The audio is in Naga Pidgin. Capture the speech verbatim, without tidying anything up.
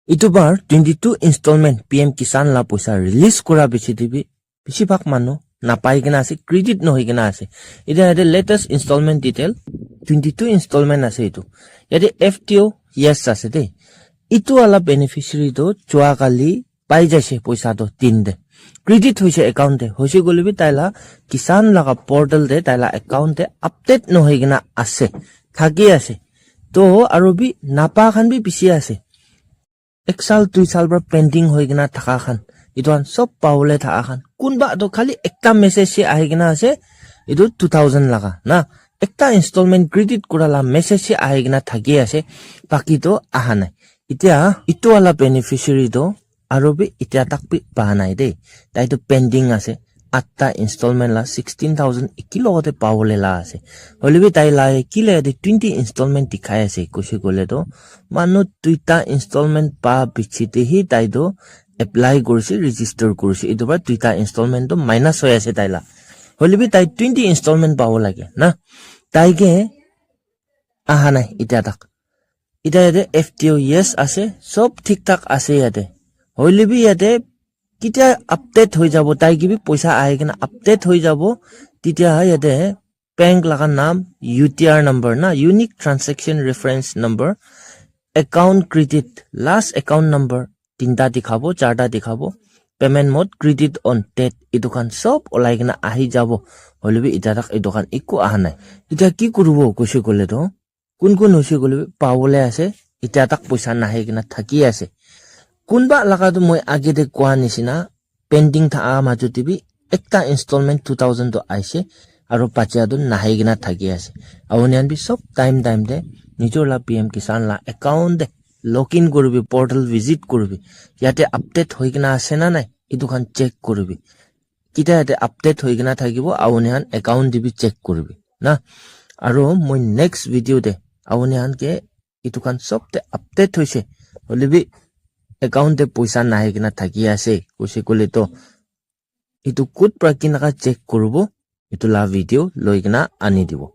Itu bar twenty two installment P M Kisan la poisa release kura bishi te bi bishi bhag manu napai kena ase, credit nohoi kena ase. Etiya yate latest installment detail twenty two installment ase itu. Yate F T O yes ase de. Itu wala beneficiary to jua kali pai jaise poisa to tin te. Credit hoise account te. Hoise koile bi tai la Kisan laga portal te tai la account te update nohoi kena ase. Thaki ase. To aru bi napa khan bi bishi ase. Ek sal, dui sal pra pending hoi kena thaka khan, etu khan sob pawole thaka khan. Kunba toh khali ekta message he ahi kena ase, etu two thousand laga na, ekta installment credit kura la message he ahi kena thaki ase, baki toh aha nai. Etiya etu wala beneficiary toh aru bi etiya tak bi pa nai de, tai toh pending ase. Atta installment la sixteen thousand eki logote pawole la ase. Hoile bi tai la kile yate twenty installment dikhai ase koise koile toh, manu duita installment pa bichi te hi tai toh apply kurise, register kurise. Etu para duita installment toh minus hoi ase tai la. Hoile bi tai twenty installment pabo lage na. Tai ke aha nai etiya tak. Etiya yate F T O yes ase, sob thik thak ase yate. Hoile bi yate ketia update hoi jabo, tai ke bi poisa ahi kena update hoi jabo, tetia yate bank laga naam, U T R number na, unique transaction reference number, account credit, last account number, tinta dikhabo, charta dikhabo, payment mode, credit on date, etu khan sob olai kena ahi jabo. Hoile bi etiya tak etu khan eku aha nai. Etiya ki kuribo koise koile toh, kun kun hoise koile bi pawole ase, etiya tak poisa nahi kena thaki ase. Kunba laga toh moi age te koa nishina pending thaka majot te bi ekta installment two thousand toh aise, aru bacha toh nahi kena thaki ase. Apuni khan bi sob time time te nijor la P M Kisan la account te login kuribi, portal visit kuribi, yate update hoi kena ase na nai, etu khan check kuribi. Ketia yate update hoi kena thakibo, apuni khan account te bi check kuribi na. Aru moi next video te apuni khan ke etu khan sob te update hoise, hoile bi account te poisa nahi kena thaki ase koise koile toh, etu kot pra kinaka check kuribo, etu la video loi kena ani dibo.